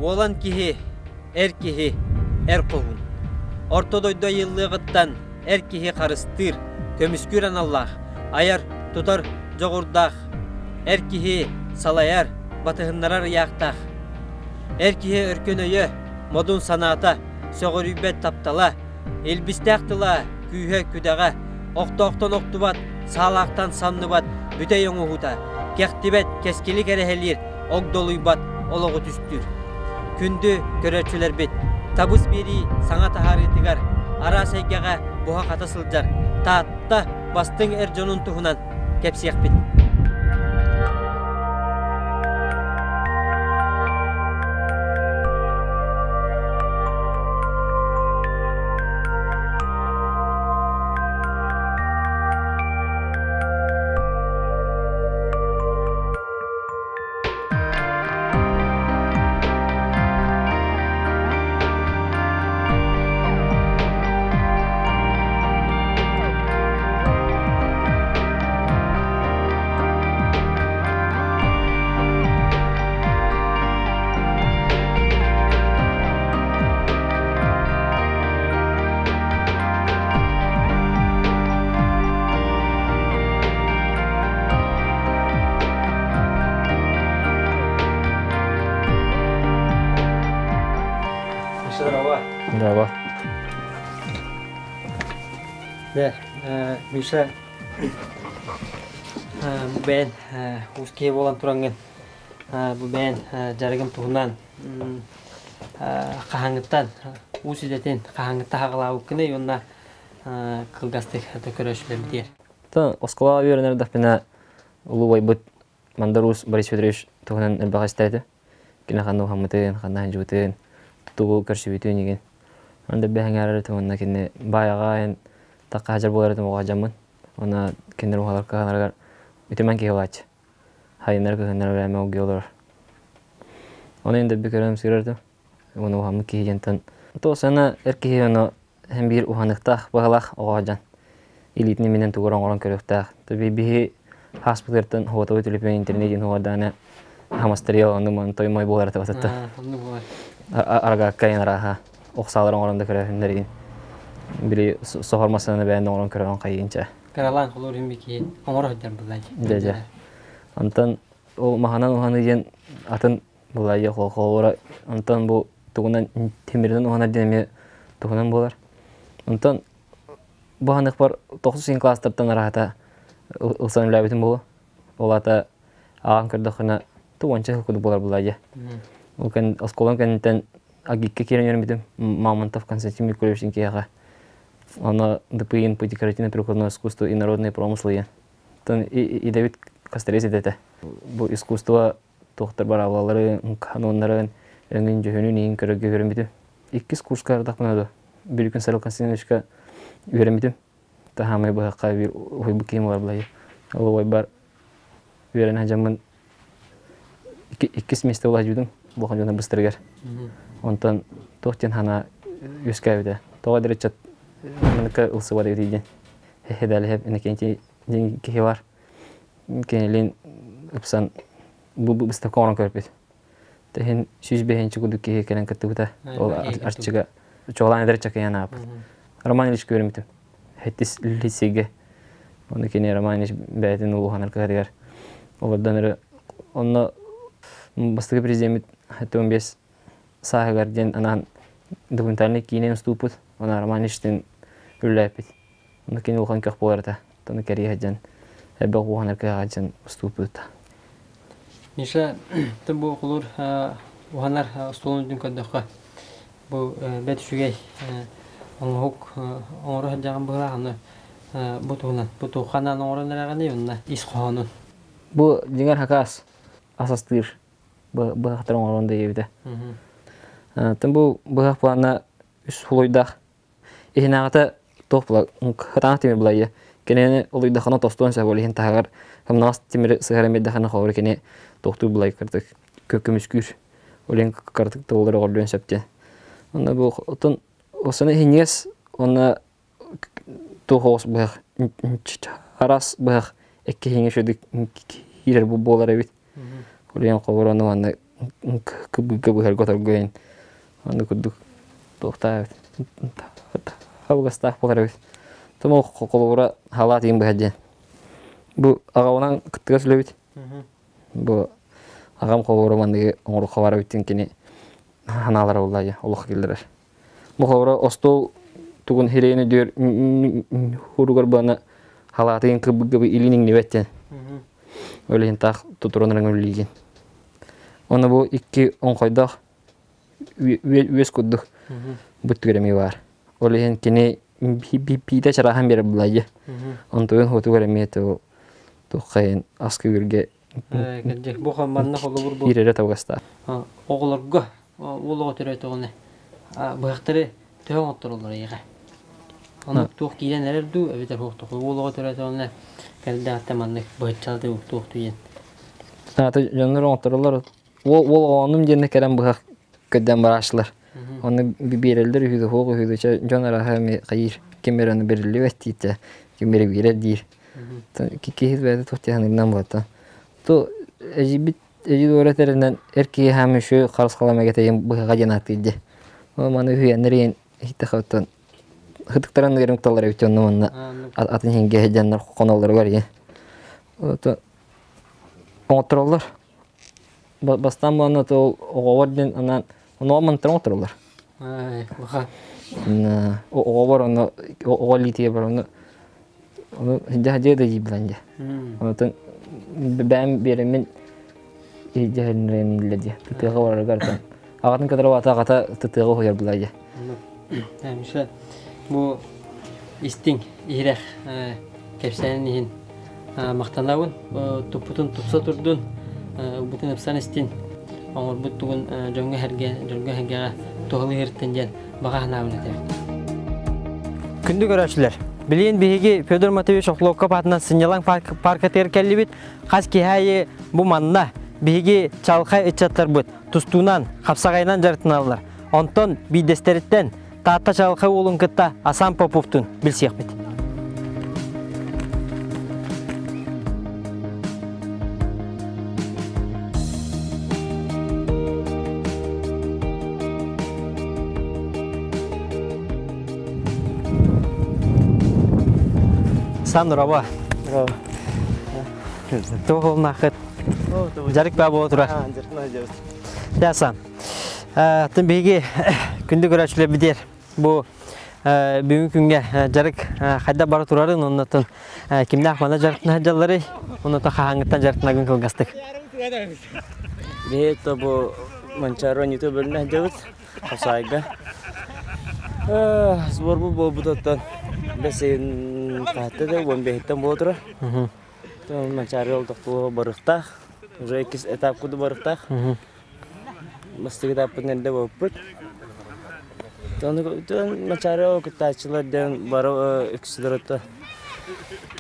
Уолан киһи, эр киһи, эр хоһуун. Орто дойду айыллыаҕыттан эр киһи харыстыыр, көмүскүүр аналлаах, айар, тутар дьоҕурдаах, эр киһи салайар, батыһыннарар ыйаахтаах. Эр киһи өркөн өйө, модун санаата, сөҕүрүйбэт таптала, илбистээх тыла, күүһэ-күдэҕэ, охтоохтон охтубат, саалаахтан самныбат бүтэй оҥоһуута, кэхтибэт, кэскили кэрэһэлиир, огдолуйбат олоҕу түстүүр. Күндү көрөөччүлэрбит, табыс биэрии саҥа таһаарыытыгар араас эйгэҕэ буһа-хата сылдьар Таатта бастыҥ эр дьонун туһунан кэпсиэхпит. Здорово. Здорово. Да, Миша, бу бэйэн уус киһи буолан тураҥҥын, бу бэйэн дьарыгым туһунан хаһааҥҥыттан уус идэтин хаһааҥҥыттан хаҕалаабыккыный уонна кылгастык көрөөччүлэрбитигэр. Оскуолаҕа үөрэнэр эрдэхпинэ улуу убайбыт Мандар Уус Борис Федорович туһунан элбэх истэр этэ. Кини ханна уһаммытын, ханна сылдьыбытын, тугу көрсүбүтүн игин. Онно бэһэҥээрэр этим уонна кини баайаҕа эн тахха сылдьар буолар этим оҕо дьаммын. Уонна кинилэр уһалар кыһаларыгар үтүмэн киһи булааччы. Хайыннар кыһыннар үрээмэ олгуйа олорор. Ону эн дэбби көрөн сыырар этим. Уонна уһаммыт киһи диэнтэн туох сана эр киһи ону һэн биир уһаныктаах быһалаах оҕо дьон илиитин иминэн тугу оҥорон көрүөхтээх. Биһи хааспытыгартан хуотабыт төлөпүөн интернет диэн хуордаана хамастарыйа онну ман тоймой буолар табатытта. Аргаакка арааха охсаалар оҥорон да көрөһүннэрин били соһор масаны бэйэн оҥорон көрөҕүн хайыынча. Кыралаан холуур иһин бики оҥоро сылдьар буллай. Дьэ дьэ. Онтон ол маһанан уһаны диэн атын Былайы холобура онтон бу тугунан тимиринэн уһанар диэн эмиэ туһунан буолар. Онтон бу ханыхпар тохсус син класстартан араһата ылсан үлээбитим буолуо. Ол аата ааҕан көрдөххүнэ тугунча сыл курдук буолар былайы. Ол кэн оскуолам кэнниттэн АГИКка киирэн үөрэммитим Мамонтов Константин Микулевич киһиэхэ. Оно ДПИН по декоративно-прикладное искусство и народные промыслы. Тон идэбит кострез идэтэ. Бу искусство туохтар бараабаларын, каноннарын, өҥүн-дьүһүнүн иһин көрөргө үөрэммитим. Иккис курска ардахпына да Бүрүкүн Сарыл Константиновичка үөрэммитим. Таһаамай быһахха биир уһуйбут киһим олар былайы. Ол убайбар үөрэнэ сылдьаммын иккис миэстэ улаһдьыбытым улахан дьоно быстарыгар. Онтон туох диэн санаа үөскээбитэ. Тоҕо эдэр ыччат маныкка ылсыбат эбитий диэн. Хедалиһэп Иннокентий диэн киһи бар. Кинилиин ыпсан бу быыстапка оҥорон көрбүт. Тэһин 105 курдук киһи кэлэн кыттыбыта. Ол арчыга чуолаан эдэр чакыйан ааппыт. Роман Ильич көрүмүтүм. Хэттис лицейге. Оны кини Роман Ильич бэйэтин улуһанар кыһатыгар олордон эрэ онно бастакы президеммит 15 сааһыгар диэн анаан документальный киинэ устууппут. Оны Роман Ильичтин үлэлээппит. Онно кини улахан көх буолар этэ. Тону кэрийэ сылдьан элбэх уоһанар кыаҕа дьон устууппут. Миша, бу холуур уһанар остуолун үрдүн көрдөххө, бу бэрт үчүгэй оҥоһук оҥоро сылдьаҕын быһыылаах, аны бу туһунан, бу туохханаан оҥорон эрэҕиний уонна ис хоһоонун? Бу дьиҥэр хакаас ас астыыр быһахтар оҥорон да диэбитэ. Тын бу быһах плана үс хулуйдаах Иһинээҕитэ туох була кытаанах тимир булайы. Кинини олуйдахына тостуон сөп, ол иһин таһыгар сымнаҕас тимири сыһаран биэрдэхинэ холобур кини туохтуур булай кырдык көмүскүүр. Ол иһин кыратык тыллары оҕордуон сөп диэн. Онно бу оттон осону иһинньигэс уонна туох оҕус быһах араас быһах икки иһиҥэ үчүгэйдик киирэр буолар эбит. Ол иһин холобур ону манна кыбыыга быһарга оторго Аны курдук туохтаах эбит табыгастаах буолар эбит. Томо холобура халаат иин быһа диэн. Бу аҕабынан кыттыгас үлэбит. Бу аҕам холобура манныгы оҥоруохха баар эбиттин кини ханаалара буолла дьэ олох киллэрэр. Бу холобура остуол тугун хирэйин өдүөр хуругар баны халаатыгын кыбыгы илин иҥнибэт диэн. Ол иһин таах тутуран үллиигин. Оны бу икки оҥхойдоох үөс курдук бүттүгэр эмиэ баар. Ол иһин кини биитэ чарааһан биэрэр булайы. Онтугун хотугар эмиэ туоххайын аскы үөргэ Бу манна холобур бу киирэрэ табыгастаах. Оҕолорго уол оҕо төрөөтөҕүнэ быһахтары төһө оҥоттороллор эйиэхэ? Оннук туох киирэн эрэр дуу эбэтэр суох уол оҕо төрөөтөҕүнэ кэлдэҕиттэн маннык быһыччалаты туох дуу Аата дьоннор оҥоттороллор Уол оҕонум диэннэ кэлэн быһах көрдөөн барааччылар. Онно биэрэллэр үһү, суох үһү, чэ дьон арааһа эмиэ хайыыр, ким эрэ ону бэриллибэт диир, ким эрэ биэрэр диир. Киһи бэйэтэ туох дии саныырынан буолта. То эдьиийбит эдьиий дуора этэринэн эр киһи хаамыы үчүгэй харысхалама этэйин быһаҕа диэн ааттыыр дии. Ол маны үһүйээннэр иһин иһиттэхэ оттон ытыктаран ыарым талар эбит онно манна атын иһингэ сылдьаннар хоноллоругар иһин. Оҥоттороллор. Бастаан буолан ол оҕобор диэн анаан ону мантан оҥоттороллор. Оҕобор ону оҕо илиитигэр бар ону ону дьэ да дии дьэ. Онтон бэйэм биэрэммин дьэһиннэрэн дии. Тытыаҕа барарыгар аҕатын кытары аҕата аҕата тытыаҕа уһуйар була дьэ. Миша бу истиҥ иһирэх кэпсээнин иһин махтанабын. Туппутун тупса турдун, ылбытын ыпсан истин, оҥорбут тугун дьоҥҥо сэргэ, дьоҥҥо сэргэҕэ туһалыы диэн баҕа санаабын этэбин. Күндү көрөөччүлэр, билигин биһиги Федор Матвеевич Охлопков аатынан сынньалаҥ паркатыгар кэллибит. Хас киһи аайы бу манна биһиги чалхай ыччаттарбыт тустуунан, хапсаҕайынан дьарыктаналлар. Онтон биирдэстэриттэн Таатта чалхай уолун кытта Асан Поповтун билсиэхпит. Сан Раба. Туох олнахыт? Жарык ба буола турар. Ясан. Тын биһиги күндү көрөөччүлэр битиэр бу бүгүн күҥҥэ дьарык хайда бара турарын оннотон кимнээх мана дьарыктана сылдьалларый оннотон хаһааҥҥыттан дьарыктанагын кылгастык. Биһи то бу Манчаары оонньуута бөлүнэ сылдьабыт Хосаайга. Сборбут буолбутуттан бэс ыйын хаһатта да 15-тэн буола турар. Манчаары олохтоох барыахтаах. Уже иккис этап курдук барыахтаах. Бастакы этаппытын эрдэ буолбуппут. Манчаары кыттааччылар диэн бары үксүлэр ото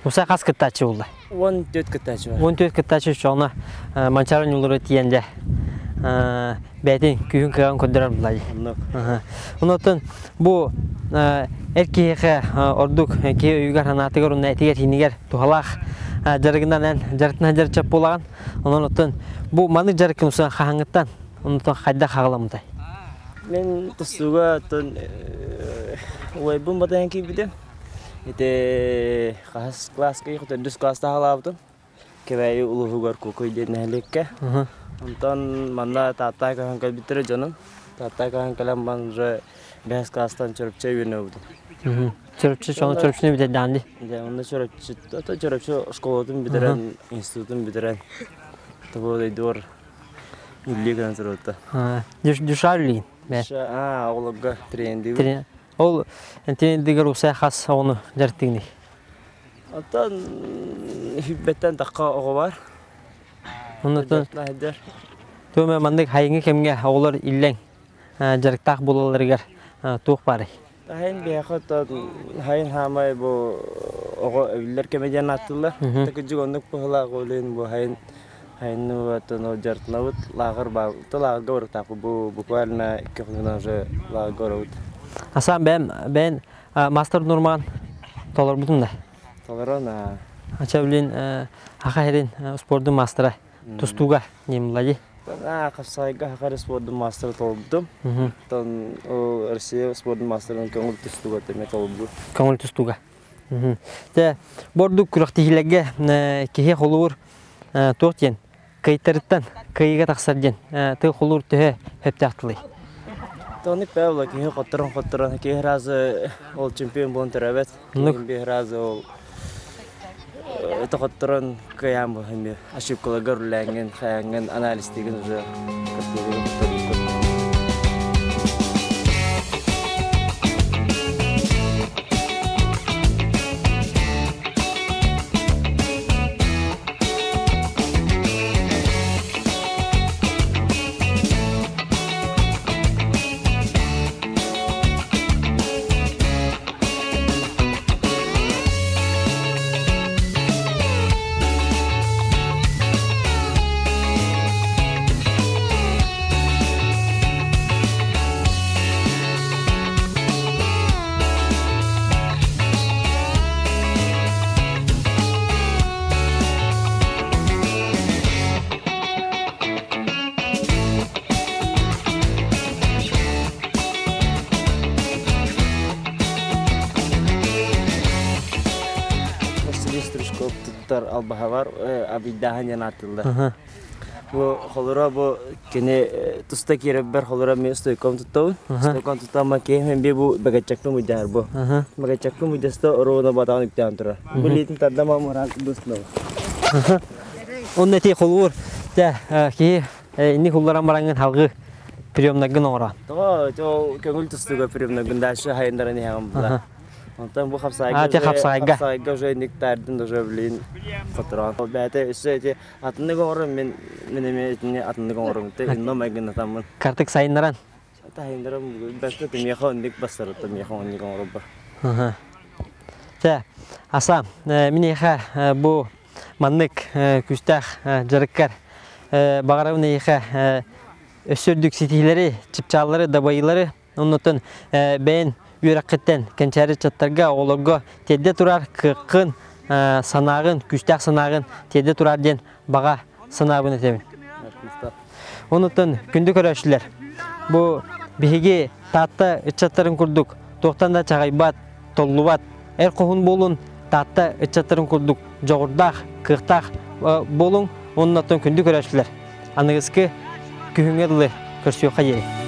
Уса хас кыттааччы булла? 14 кыттааччы бар. 14 кыттааччы чоҕуна Манчаары ньулуру тиийэн дьэ бэйэтин күүһүн кыаҕын көрдөрөр булла дии. Оннук. Онотон бу эр киһиэхэ ордук киһи өйүгэр санаатыгар уонна этигэр-сиинигэр туһалаах дьарыгынан эн дьарыктана дьарычап буолаҕын. Онон оттон бу маннык дьарыккын усан хаһааҥҥыттан онтон хайдах хаҕаламмытай? Мен тустууга оттон убайбын батыһан киирбитим. Ити хаһыс класска төрдүс класста хаалаабытым. Кэбээйи улууһугар Куокуй диэн нэһилиэккэ. Онтон манна Тааттаа көһөн кэлбиттэрэ дьонум. Тааттаа көһөн кэлэн баран уже бэһис класстан Чөрөпчө үөрэнэбитим. Чөрөпчө чону Чөрөпчөнү бүтэрдэҕин дии. Дьэ, онно Чөрөпчү, ото Чөрөпчү школатын бүтэрэн, институтун бүтэрэн, тобу дойдугар үллүү гынан турбута. Дюша үллиин. Дюша, оҕолорго тренердиибит. Ол тренердигэр усай хас оҕону дьарыктыгыный? Оттон хүббэттэн тахха оҕо бар. Оннуттан туох маннык хайыҥы кэмҥэ оҕолор иллэҥ дьарыктаах буолалларыгар туох баарый? Хайын биһиэхэ оттон хайын хаамай бу оҕо эбиллэр кэмэ диэн ааттыыллар. Кырдьык оннук быһыылаах олин бу хайын хайынны оттон ол дьарыктанабыт лааҕыр баар лааҕырга барыктаахпыт бу буквально икки хонугунан уже лааҕырга барабыт. Асан бэйэм бэйэн мастер нурман толорбутум да. Толорон аа. Ача билин аха херин спордун мастера тустууга немлади. Хапсаайга Саха спордун маастара толордум. Оттон ол Россия спордун маастарын көҥүл тустууга эмиэ толордум. Көҥүл тустууга. Те бордук күрэхтэһиилэргэ киһи холуур туох диэн кыайтарыттан кыайыыга тахсар диэн тыл холуур төһө сөптөөх тылый? Тоник Павла киһи хотторон-хотторон киһи разы ол чемпион буолан төрөөбөт. Киһи биир разы ол тохотторон кыайаан бу ошибкаларга рулээҥҥин, хайааҥҥын анализтыгын уже Василий Стручков туттар албаһабар абыйдааһын диэн ааттыыллар. Бу холоро бу кини туста киирэрбэр холоро мен стойком туттабын. Стойком туттамма киһи мен бу бэгэччэкпин муйдаһар бу. Бэгэччэкпин муйдаста оруона батаҕын үктээн турар. Бу лиитин тардама муран быстынабын. Онно эти холуур дьэ киһи инник улларан бараҥҥын халгы приемнаргын оҥоро. Тоҕо ол көҥүл тустууга приемнаргын дальше хайындаран иһэҕин була. Онтон бу хапсаайга А, те хапсаайга. хапсаайга уже инник тардын уже блин хоторон. Бэйэтэ өссө ити атыннык оҥорон мен мен эмиэ итини атыннык оҥором. Те инно майгынатаммын. Картык сайыннаран. Тайындарам бэстэ тимиэхэ онник бастарытта миэхэ онник оҥоробор. Те аса миниэхэ бу маннык күүстээх дьарыккар баҕарабын эйиэхэ өссө үрдүк ситиһиилэри, чыпчааллары, дабайыылары, оннуттан бэйэн үөрэххиттэн кэнчээри ыччаттарга, оҕолорго тиэрдэ турар кыаххын, санааҕын, күүстээх санааҕын тиэрдэ турар диэн баҕа санаабын этэбин. Онуттан күндү көрөөччүлэр, бу биһиги Таатта ыччаттарын курдук туохтан да чаҕыйбат, толлубат, эр хоһун буолун, Таатта ыччаттарын курдук дьоҕурдаах, кыахтаах буолуҥ, оннуттан күндү көрөөччүлэр, аныгыскы күһүҥҥэ дылы көрсүөххэ диэри.